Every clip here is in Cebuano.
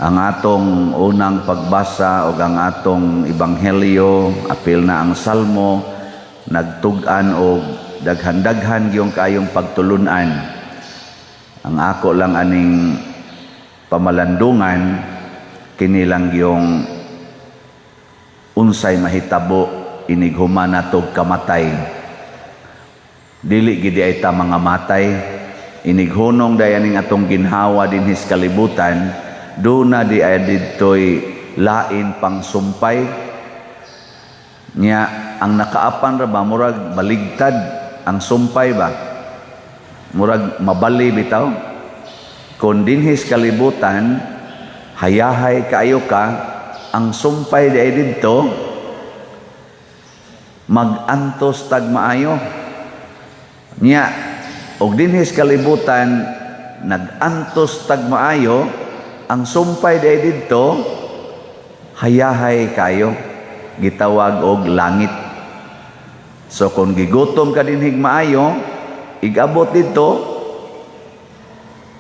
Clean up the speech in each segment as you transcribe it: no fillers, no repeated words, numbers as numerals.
Ang atong unang pagbasa o ang atong ebanghelyo, apil na ang salmo, nagtug-an og daghan-daghan gyung kayong pagtulunan. Ang ako lang aning pamalandungan, kini lang yung unsay mahitabo inig human natog kamatay. Dili gid ay ta mga matay. Inig hunong dayaning atong ginhawa dinhi sa kalibutan, duna di ay didtoy lain pang sumpay. Nya ang nakaapan ra ba, murag baligtad ang sumpay ba, murag mabali bitaw. Kung dinhi sa kalibutan hayahay kaayo ka, ang sumpay di ay didto magantos tag maayo. Nya og dinhi sa kalibutan nagantos tag maayo, ang sumpay di ay didto hayahay kayo, gitawag og langit. So kung gigutom ka dinhig maayo, igabot didto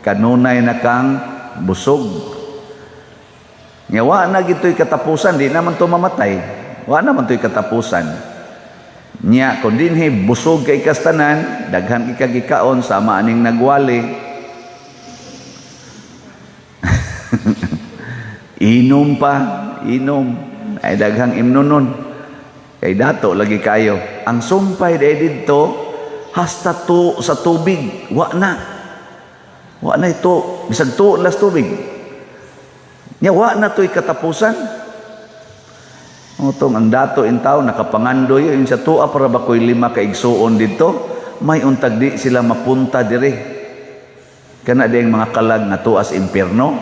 kanunay na kang busog. Nya wa na gito'y katapusan, di naman to mamatay. Wa naman to'y katapusan. Nya kung dinhi busog kay kastanan, daghan kay kagikaon sama aning nagwali. Inom pa, inom. Ay daghang imnonon. Kay dato lagi kayo. Ang sumpay day didto hasta to sa tubig, wa na. Wa na ito, bisag tuo las tubig. Nya wa na to'y katapusan. Utong ang dato in tao nakapangandoy yung sa tuwa para ba ko'y lima ka igsuon didto, may untag di sila mapunta dire. Kana diyang mga kalag nga tuas impierno,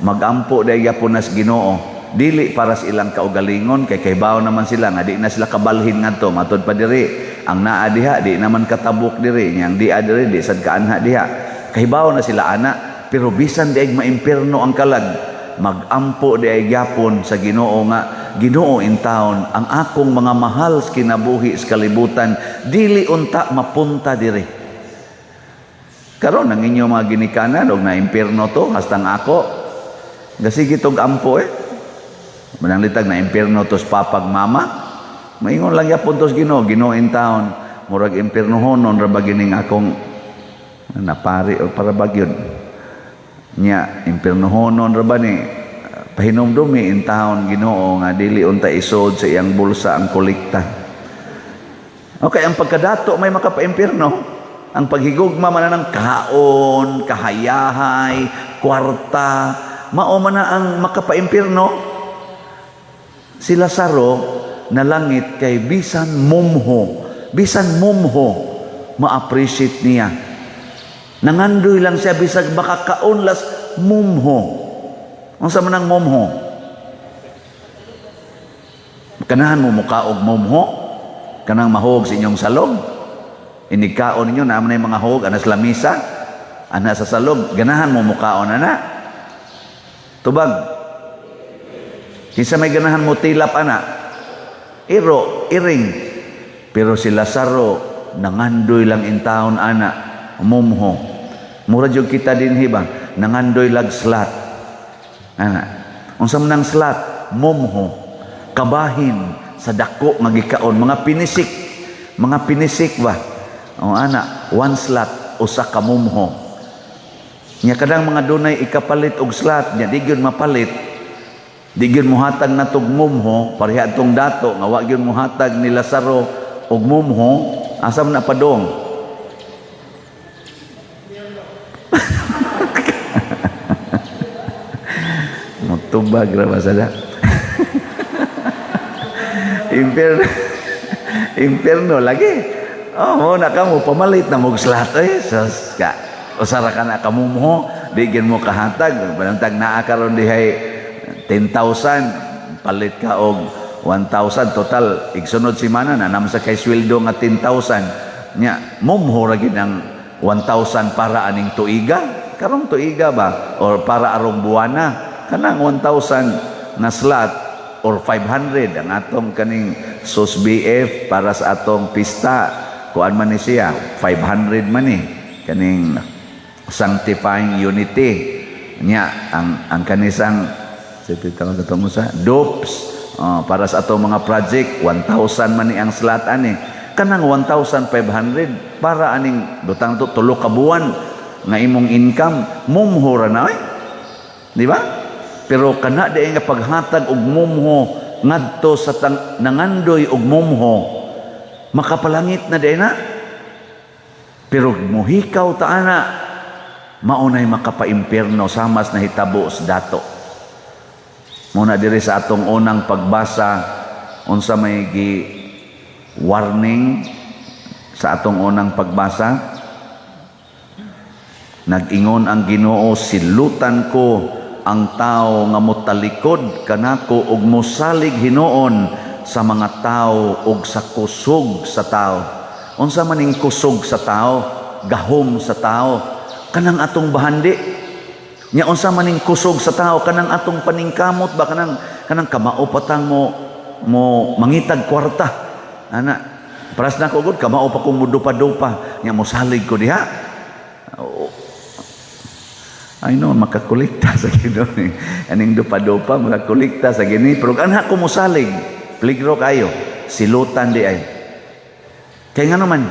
magampo day gyapon nas Ginoo. Dili para sa ilang kaugalingon, kay kaybaw naman sila nga di na sila kabalhin ngadto matud pa diri. Ang naa diha di naman katabok diri, nya ang dia diri di sad kaanha diha. Kahibaw na sila ana, pero bisan di ay maimpierno ang kalag, magampo di ay gyapon sa Ginoo nga Ginoo in town, ang akong mga mahal sa kinabuhi sa kalibutan dili unta mapunta diri. Karon ang inyong mga ginikanan og na impierno to hastang ako gasige tog ampo eh. Mananglitag na impierno to sa papag mama. Maingon lang yapon tos Ginoo, Ginoo in town. Murag impiernohonon ra ba gining akong napari o para ba gyud. Nya impiernohonon ra ba ni, pahinumdumi in town Ginoo nga dili unta isod sa iyang bulsa ang kolekta. Okay, ang pagkadato may makapaimpierno. Ang paghigugma man ng kaon, kahayahay, kwarta, mao man na ang makapaimpierno. Si Lazaro nalangit kay bisan mumho ma-appreciate niya. Nangandoy lang siya bisag makakaon las mumho. Unsa man ang mumho? Kanahan mo mukaog mumho? Kanang mahog sa inyong salog? Inigkaon ninyo, naman na yung mga hog, anas lamisa, ana sa salog, ganahan mo mukaon ana. Tubag. Kinsa may ganahan mo tilap ana? Iro, iring. Pero si Lazaro, nangandoy lang in town ana, mumho. Mura jud kita dinhi ba? Nangandoy lag slat. Ana. Unsa man ang slat? Mumho. Kabahin sa dako nga gikaon, mga pinisik. Mga pinisik ba? O ana, one slat usa ka mumho. Nya kadang mga dunay ikapalit og slat, nya di gyud mapalit. Di gyud mohatag na tog mumho, pareha atong dato nga wa gyud mohatag ni Lazaro og mumho, asa man na padong? Mutubag ra ba sada? Imperno. Imperno lagi. Oh, mo na ka mo pamalit na mo slat eh. Sus ka. Usara ka na kamumho, di gyud mo kahatag. Balantag naa karon dihay 10,000, palit ka og 1,000 total igsunod semana na naman sa kay sweldo nga 10,000. Nya mumho ra gyud ang 1,000 para aning tuiga. Karong tuiga ba or para arong buwana kanang 1,000 nga slot or 500 ang atong kaning sus BF para sa atong pista, kuan man ni siya 500 man ni kaning sanctifying unity. Nya ang kanisang sa tawag ato mo sa dopes, oh, para sa atong mga project, 1,000 man ni ang slot ani. Kanang 1,500 para aning butang to 3 ka buwan nga imong income, mumho ra na, eh. Di ba? Pero kana di nga paghatag og mumho ngadto sa tang, nangandoy og mumho, makapalangit na di na. Pero muhikaw ta ana, maunay makapaimpierno samas nahitabo sa dato. Muna diri sa atong unang pagbasa, unsa may gi warning sa atong unang pagbasa? Nag-ingon ang Ginoo, "Silutan ko ang tao nga motalikod kanako ug mosalig hinuon sa mga tao ug sa kusog sa tao." Unsa man ning kusog sa tao, gahom sa tao? Kanang atong bahandi. Nya unsa man ning kusog sa tao? Kanang atong paningkamot ba, kanang kamao patang mo mo mangitag kwarta. Ana, paras na ko gud, kamao pa kong mudupa-dupa, nya mosalig ko diha. I know, makakolekta sa Ginoo. Aning dupa-dupa, makakolekta sa gini. Pero anha ko mosalig, peligro kayo. Silutan di ay. Kaya nga naman,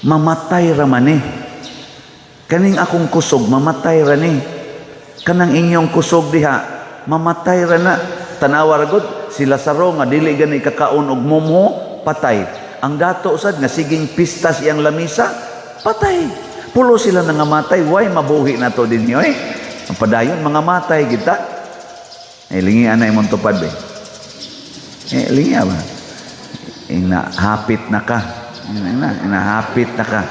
mamatay ra man eh. Kaning akong kusog, mamatay ra ni. Kanang inyong kusog diha, mamatay ra na. Tanawa ra gud, sila Lazaro nga dili gani kakaon og mumho, patay. Ang dato sad nga siging pistas iyang lamisa, patay. Pulo sila nangamatay, why mabuhi na to dinyo eh? Ang padayon, mga matay kita. Eh, lingian na imong tupad eh. Eh, lingia ba? Ina, hapit na ka. Ina, ina, hapit na ka.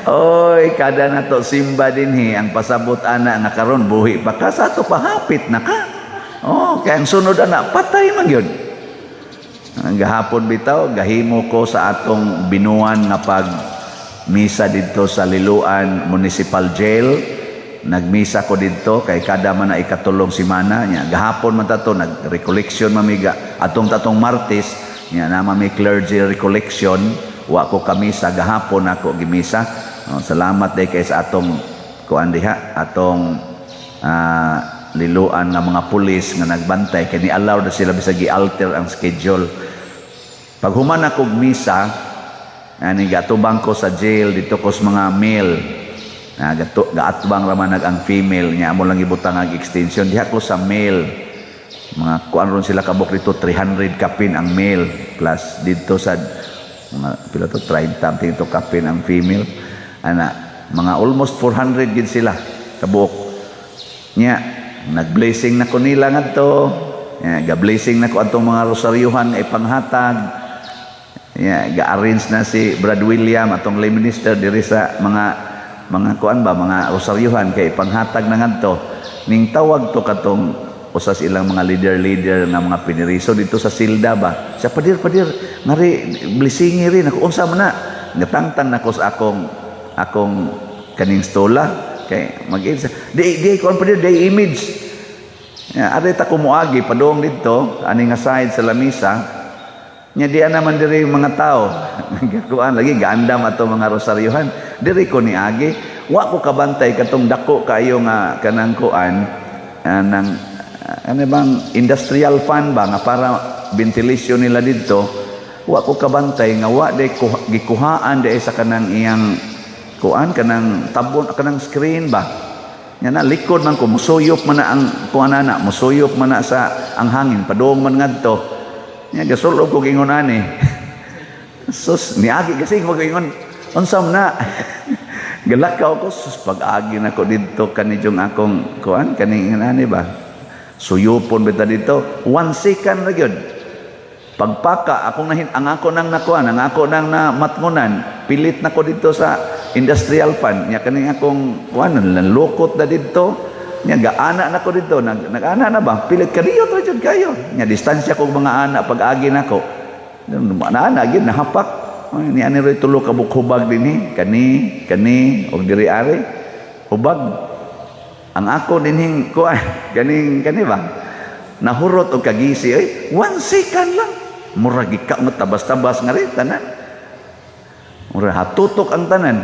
Oy, kada na to simba dinhi ang pasabot ana nga karon buhi pa ka, sa ato pa hapit na ka. Oh, kaya ang sunod ana patay man gyud. Ang gahapon bitaw, gahimo ko sa atong binuan nga pag misa didto sa Liloan Municipal Jail. Nagmisa ko didto kay kada man na ikatulong semana nya. Gahapon man tato nag-recollection mamiga atong tatong Martes nya na may clergy recollection, wa ko kamisa gahapon, ako gimisa. Oh, salamat day kay sa atong kuan diha, atong Liloan nga mga pulis nga nagbantay kay ni allow na sila bisag gi-alter ang schedule. Pag human ako og misa ani, gatubang ko sa jail dito ko sa mga male na gato, gaatbang ra man nag ang female niya, amo lang ibutang ang extension diha ko sa male. Mga kuan ron sila kabuk dito, 300 kapin ang male, plus dito sa mga pila to, 30 something to kapin ang female ana, mga almost 400 gid sila kabuok. Nya nag-blessing na ko nila ngadto. Nya ga-blessing na ko atong mga rosaryuhan nga ipanghatag. Nya ga-arrange na si Brad William, atong lay minister diri, sa mga kuan ba, mga rosaryuhan kay ipanghatag na ngadto. Ning tawag to katong usa sa ilang mga leader-leader nga mga piniriso dito sa silda ba siya, "Padir, padir, ngari blessing rin ako." Unsa man na? Ngatangtang nako sa akong kaning stola kay mag di di kuan, padir, di image. Ya, ari ta ko moagi padung didto ani nga side sa lamisa. Nya di naman diri yung mga tao. Gakuan lagi gaandam ato mga rosaryuhan. Diri ko niagi. Wa ko kabantay katong dako kayo nga kanang kuan, nang ano bang industrial fan ba nga para ventilation nila didto. Wa ko kabantay nga wa day gikuhaan day sa kanang iyang kuan, kanang tabon, kanang screen ba. Nya na likod man ko, musuyop man na ang kuan na, musuyop man na sa ang hangin padung man ngadto. Nya gasulob ko ingon ani. Sus, niagi kasi ko ingon, "Unsa man na?" Galakaw ko, sus, pag-agi na ko didto kani yung akong kuan kani ani ba. Suyupon bita dito, 1 second na gyud. Pagpaka akong nahin ang ako nang nakuan, ang ako nang namatngunan, pilit na ko dito sa industrial fan. Nya kani akong kuan lukot na didto. Nya gaana na ko dito, nag-ana na ba? Pilit kaniyo to jud kayo. Nya distansya ko mga ana pag-agi nako. Ana gyud nahapak. Ay, ni ani roy tulo ka hubag dinhi, kani, kani og diri ari. Hubag. Ang ako dinhing kuan, kaning kani ba? Nahurot og kagisi oy, 1 second lang. Murag gika mo tabas-tabas nga rin tanan. Murag hatutok ang tanan.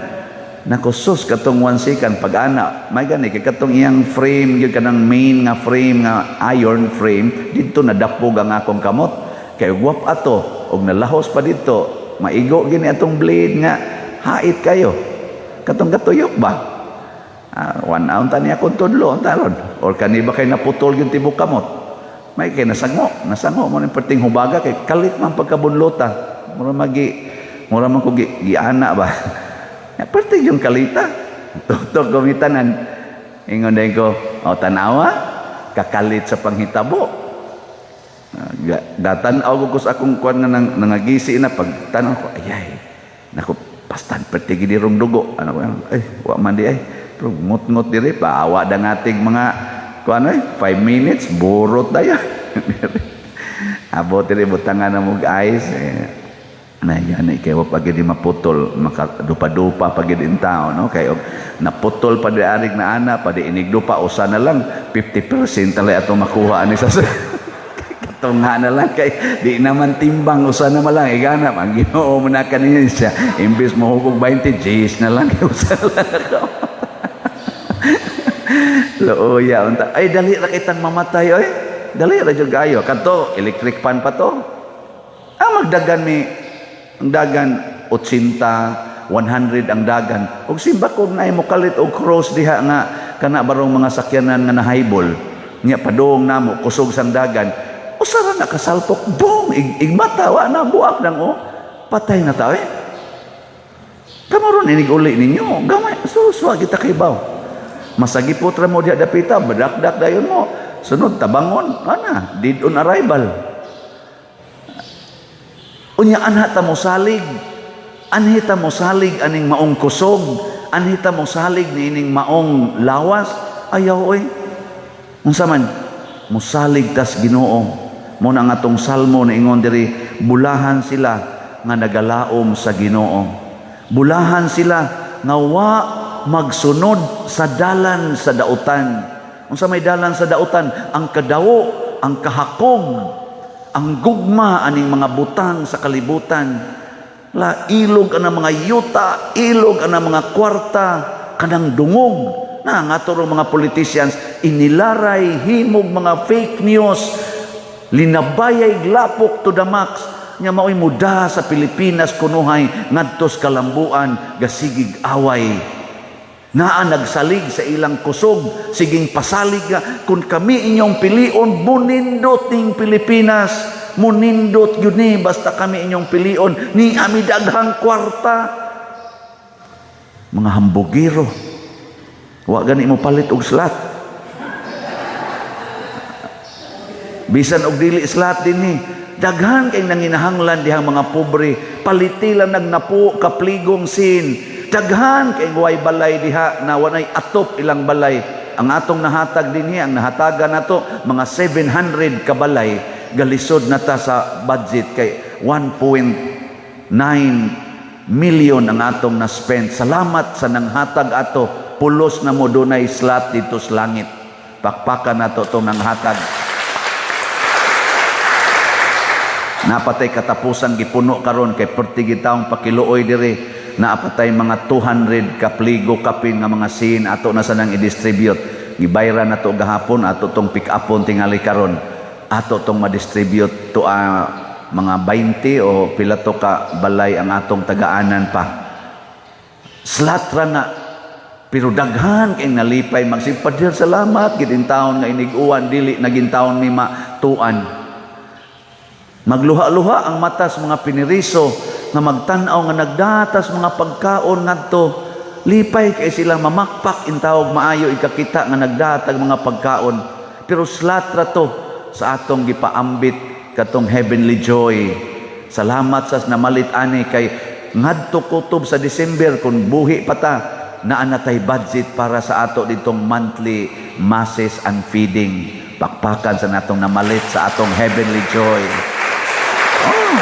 Nako sus, katong 1 second pag ana, may gani kay katong iyang frame gyud, kanang main nga frame nga iron frame didto nadapog ang akong kamot. Kay guwap ato og nalahos pa didto, maigo gini atong blade nga hait kayo. Katong katuyok ba? Ah, 1 hour ta niya akong tudlo taron. Or kani ba kay naputol yung tibok kamot. May kay nasango, nasango mo ning perting hubaga kay kalit man pagkabunlota. Mura magi mura man ko giana ba. Ya, perting yung kalita. Tutok gumitanan. Ingon din ko, "O tanawa, kakalit sa panghitabo." Ah, gatan-aw ko sa akong kuan nga nang, nangagisi na pag tan-aw ko, ayay. Nako, pastan perti gid rong dugo. Ano ko, ay, wa man di ay. Pero ngut-ngut diri paawa da ngatig mga kuan ay, 5 minutes burot dayon. Abot diri, butangan na mo ice eh. Na yan kay wa pa gid maputol, makadupa-dupa pa gid in tao, no? Kay og naputol pa di arig na ana pa di inigdupa, usa na lang, 50% talay ato makuha ani sa katunga na lang kay di naman timbang, usa na man lang igana ang Ginoo mo na kaninyo siya. Imbes mo hugog 20 Gs na lang, usa na lang ako. Looya unta ay, dali ra kitang mamatay oy, dali ra jud kayo. Kadto electric fan pa to ang magdagan mi, ang dagan 80, 100 ang dagan. Og simba ko na mo kalit og cross diha nga kana barong mga sakyanan nga nahaybol nya padung namo, kusog sang dagan, usa ra nakasalpok, boom, igmata wa na buak nang oh, patay na ta eh. Kamo ron inig uli ninyo gamay suswa kita kay baw, masagipot ra mo diha dapita, badakdak dayon mo, sunod tabangon ana, dead on arrival. Unya anha ta mo salig, anhi ta mo salig aning maong kusog, anhi ta mo salig niining maong lawas? Ayaw oy. Unsa man musalig tas Ginoo. Mo na ang atong salmo na ingon diri, bulahan sila nga nagalaom sa Ginoo, bulahan sila nga wa magsunod sa dalan sa dautan. Unsa may dalan sa dautan? Ang kadawo, ang kahakog, ang gugma aning mga butang sa kalibutan. La ilog ang mga yuta, ilog ang mga kwarta, kanang dungog na ang ato mga politicians inilaray, himog mga fake news, linabayay lapok to the max nya maoy muda sa Pilipinas kunuhay ngadto sa kalambuan, gasigig away. Naa nagsalig sa ilang kusog, siging pasalig nga kung kami inyong pilion, munindot ning Pilipinas, munindot yun ni basta kami inyong pilion, ni ami daghang kwarta. Mga hambugiro, wa gani mo palit og slot, bisan og dili slot dinhi, daghan kay nanginahanglan dihang mga pobre, paliti lang nagnapo kapligong sin. Daghan kay way balay diha na wanay atop ilang balay. Ang atong nahatag dinhi, ang nahatagan nato mga 700 ka balay, galisod na ta sa budget kay 1.9 million ang atong na-spend. Salamat sa nanghatag ato, pulos na mo dunay slot dito sa langit. Pakpakan nato itong nanghatag. Napatay katapusan gipuno karon kay perti gitawong pakiluoy diri, naapatay mga 200 kapligo kapin nga mga sin ato na sanang i-distribute. Gibayran nato gahapon, ato tong pick upon tingali karon, ato tong ma-distribute to mga 20 o pila to ka balay ang atong tagaanan pa. Slot ra na, pero daghan kay nalipay magsipadir, salamat gid taon nga inig-uwan, dili naging taon mi matuan. Magluha-luha ang mata sa mga piniriso nga magtan-aw nga nagdatas mga pagkaon ngadto. Lipay kay sila, mamakpak intawog maayo ikakita nga nagdatag mga pagkaon. Pero slot ra to sa atong gipaambit katong heavenly joy. Salamat sa namalit ani kay ngadto kutob sa December kung buhi pa ta, naa na tay budget para sa ato ditong monthly masses and feeding. Pakpakan sa natong namalit sa atong heavenly joy. Oh,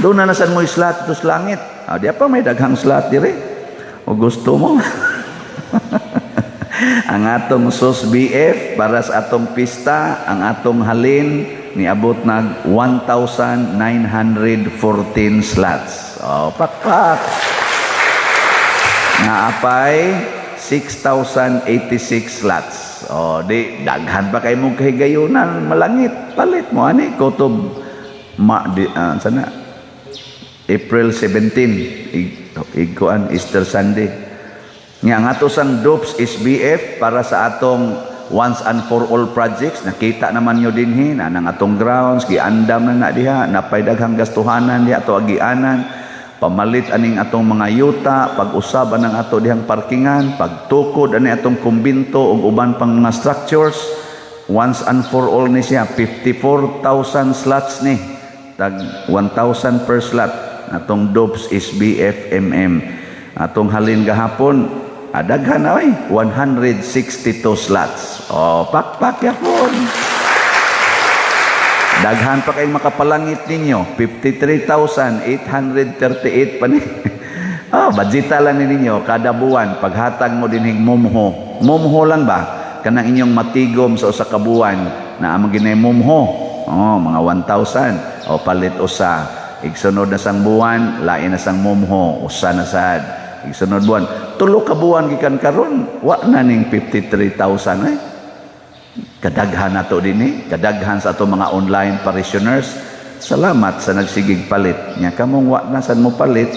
doon na nasan mo slot ito sa langit. Ah, di pa may daghang slot dire. O gusto mo? Ang atong SOS BF para sa atong pista, ang atong halin niabot nag 1,914 slots. Oh, pakpak. Naapay 6,086 slots. O, di, daghan pa kay mong kahigayunan, malangit. Palit mo, ani, kutob, ma, di, sana, April 17, igkuan, Easter Sunday. Nga ang ato sang DOPS SBF para sa atong once and for all projects, nakita naman nyo dinhi na nang atong grounds, giandam na na diha, napay daghang gastuhanan diha ato agianan, pamalit aning atong mga yuta, pag-usab anang ato dihang parkingan, pagtukod ani atong kumbinto ug uban pang mga structures. Once and for all ni siya, 54,000 slots ni, tag 1,000 per slot atong DOPS SBFMM. Atong halin gahapon, daghan na oy, 162 slots. Oh, pakpak yapon. Daghan pa kayong makapalangit ninyo, 53,838 pa ni. Oh, budgeta lang ni ninyo kada buwan paghatag mo dinhing mumho. Mumho lang ba? Kanang inyong matigom sa usa ka buwan na among ginay mumho. Oh, mga 1,000. O palit usa. Igsunod na sang buwan, lain na sang mumho, usa na sad. Igsunod buwan, tulo ka buwan gikan karon, wa na ning 53,000 eh. Kadaghan nato dinhi, kadaghan sa ato mga online parishioners. Salamat sa nagsigig palit. Nya kamong wa na sad mo palit,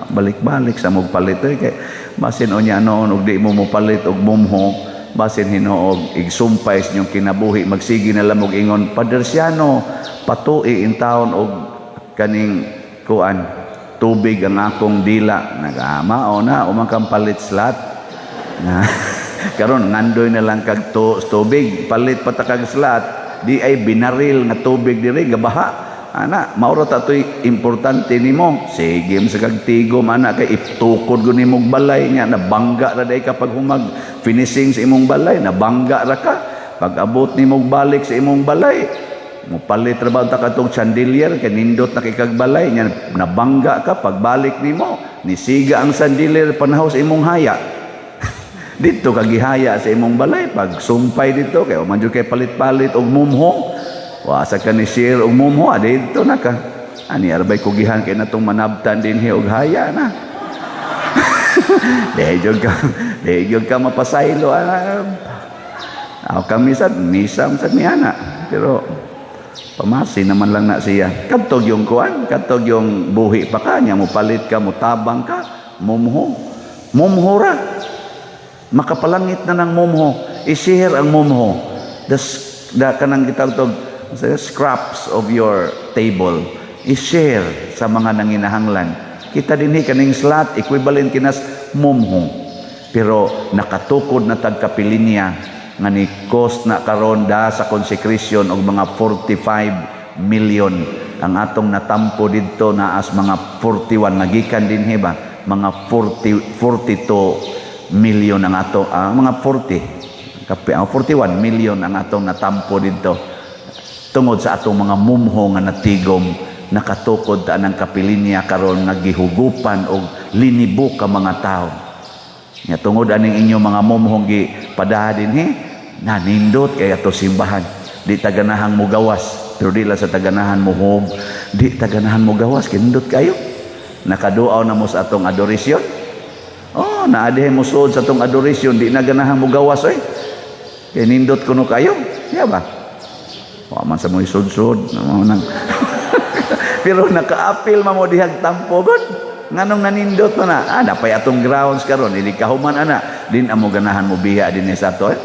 balik-balik sa mo palit oy, kay basin unya noon og di mo mo palit og mumho, basin hinuog igsumpay sa inyong kinabuhi, magsige na lang og ingon, "Pader Siano, patui in taon og kaning kuan tubig ang akong dila." Nagama o na umang kang palit slot na karon, ngandoy na lang kag tubig, palit pa ta kag slot, di ay binaril nga tubig diri, gabaha ana. Mauro ta toy importante nimo, sige mo sa kag tigom ana, kay itukod gud nimong balay nya nabangga ra day ka. Pag humag finishing sa imong balay, nabangga ra ka. Pag abot nimo balik sa imong balay, mupalit ra ba ta katong chandelier kay nindot na kay kag balay nya, nabangga ka. Pagbalik nimo, nisiga ang chandelier panahaw sa imong haya. Dito ka gihaya sa imong balay pag sumpay dito, kay man jud kay palit-palit og mumho, wa sa ka ni share og mumho, dito na ka ani arbay kugihan kay natong manabtan dinhi og haya na. Di jud ka mapasaylo ana. Ako kami sad misa sad mi ana, pero pamasi naman lang na siya. Kadtog yung kuan, kadtog yung buhi pa ka nya, mo palit ka, mo tabang ka mumho. Mumho ra, makapalangit na ng mumho. I-share ang mumho, the kanang gitawag tog scraps of your table, i-share sa mga nanginahanglan. Kita dinhi kaning slot equivalent kinas mumho, pero nakatukod na tag kapilinya nga ni cost na karon da sa consecration og mga 45 million. Ang atong natampo didto naas mga 41, nagikan dinhi ba, mga 40, 42 million ang ato, mga 40 kape, 41 million ang atong natampo didto tungod sa atong mga mumho nga natigom. Nakatukod ta ng kapilinya karon nga gihugupan og linibo ka mga tao. Nga tungod aning inyong mga mumhong gi padaha dinhi, nanindot kay ato simbahan. Di taganahang mo gawas, pero di lang sa taganahan mo hog, di taganahan mo gawas, kinindot kayo. Nakaduaw na mo sa atong adoration. Oh, naadihay mo suod sa atong adoration, di na ganahan mo gawas oy. Kay nindot kuno kayo. Siya ba? Wa man sa mo isud-sud. Mao nang. Pero nakaapil man mo dihag tampo gud. Nganong nanindot pa na? Napay atong grounds karon, ili kahuman ana. Din amo ganahan mo biha din sa ato. Eh.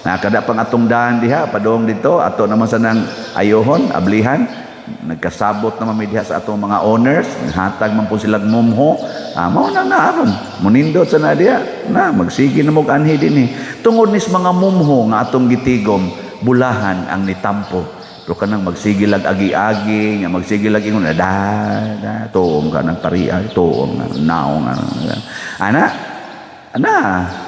Nakada pang atong daan diha, padong dito, ato naman sa nang ayohon, ablihan. Nagkasabot naman mi diha sa atong mga owners, hatag man po silang mumho. Mao na na aron. Munindot sa na diha. Na magsige na mo anhi dinhi. Tungod nis mga mumho nga atong gitigom, bulahan ang nitampo. Pero kanang magsige lag agi-agi, nga magsige lag ingon, da, da, tuong ka ng pariya, tuong nga, naong, ano, ana, ana,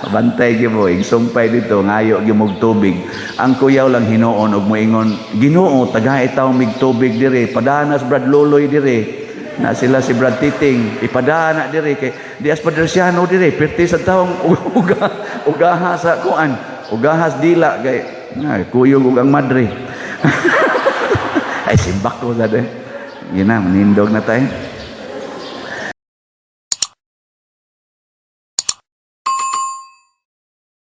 bantay gyud mo, igsumpay dito, ngayo gyud mog tubig. Ang kuyaw lang hinuon og moingon, "Ginoo, tagay taw mig tubig dire, padanas Brad Loloy dire." Na sila si Brad Titing, ipadana dire kay di as Padersiano dire, perti sa taong uga, ugaha sa kuan, ugahas dila kay ay, kuyog ug ang madre. Ay, simbak ko sa de. Yun na, manindog na tayo.